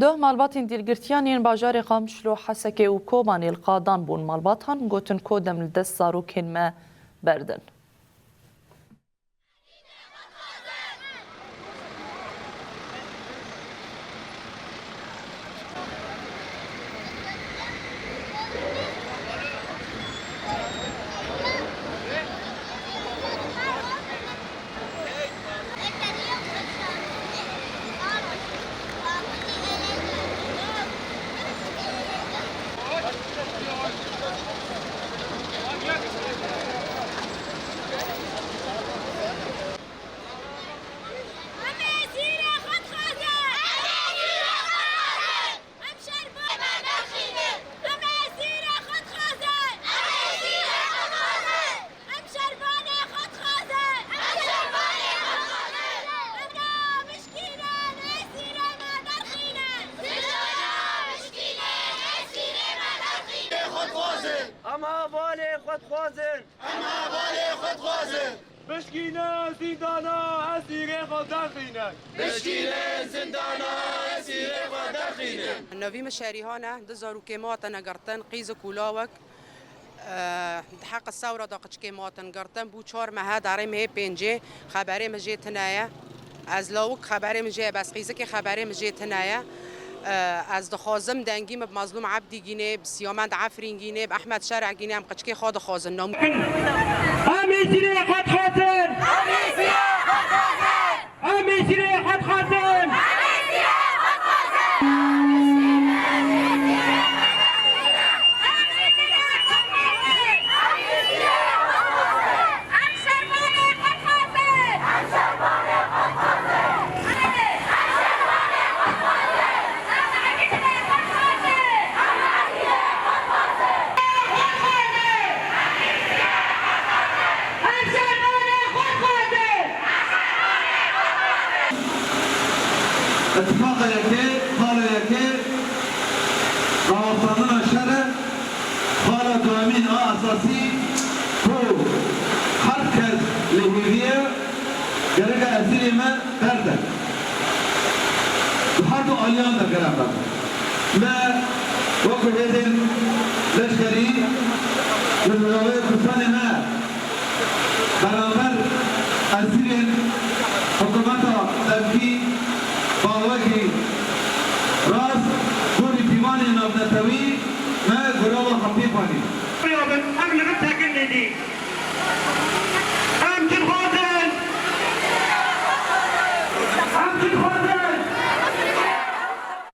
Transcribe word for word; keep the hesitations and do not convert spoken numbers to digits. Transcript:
Duh malbatên dîlgirtiyan yên bajarê Qamişlo, Hesekê û Kobanê li qadan bûn. Malbatan gotin ku dem li dest zarokên me berdin. Em êsîrê xwe dixwazin! Em êsîrê xwe dixwazin! Em şervanê me derxînin! Em êsîrê xwe dixwazin! Em êsîrê xwe dixwazin! Em şervanê xwe dixwazin! Em şervanê xwe dixwazin! Em nabişkînin! Êsîrê me derxînin! Zindana bişkînin! Êsîrê me derxînin! Xwe dixwazin! Em hevalê xwe dixwazin! Em hevalê xwe dixwazin! Bişkîne zîndana, esîrê xwe derxîne. Bişkîne zîndana, esîrê xwe derxîne. Navî min Şerîhan e, du zarokê me hatine girtin, qîzik û lawik. Eh, di heqê sewra de qiçkê me hatin girtin, bû çar mehe, derê mehê pêncê, xeberê min jê tune ye. Ez lawik xeberê min jê ye, bes qîzikê xeberê min jê tune ye. Eh, ez dixwazim dengî min bi Mazlûm Ebdî gînê, bi Siyamend Efrîn gînê, bi Ehmed Şereh gînê, em qiçkê xwe dixwazin. Nam- Em êsîrê xwe dixwazin! Em êsîrê xwe dixwazin! Em şervanê xwe dixwazin! Em şervanê xwe dixwazin! Em şervanê xwe dixwazin! Em êsîrê xwe dixwazin! Em êsîrê xwe dixwazin! Em şervanê xwe dixwazin! Îtifaqê yekê, xala yekê, rawestandina şer e. Xala duyemîn a esasî ku her kes li hêvî ye, gereke esîrê me berde. Di her du aliyan de gerek e. Me wekî hêzên leşkerî li Rojavayê Kurdistanê me beramber esîrên hikûmeta demkî bawekî rast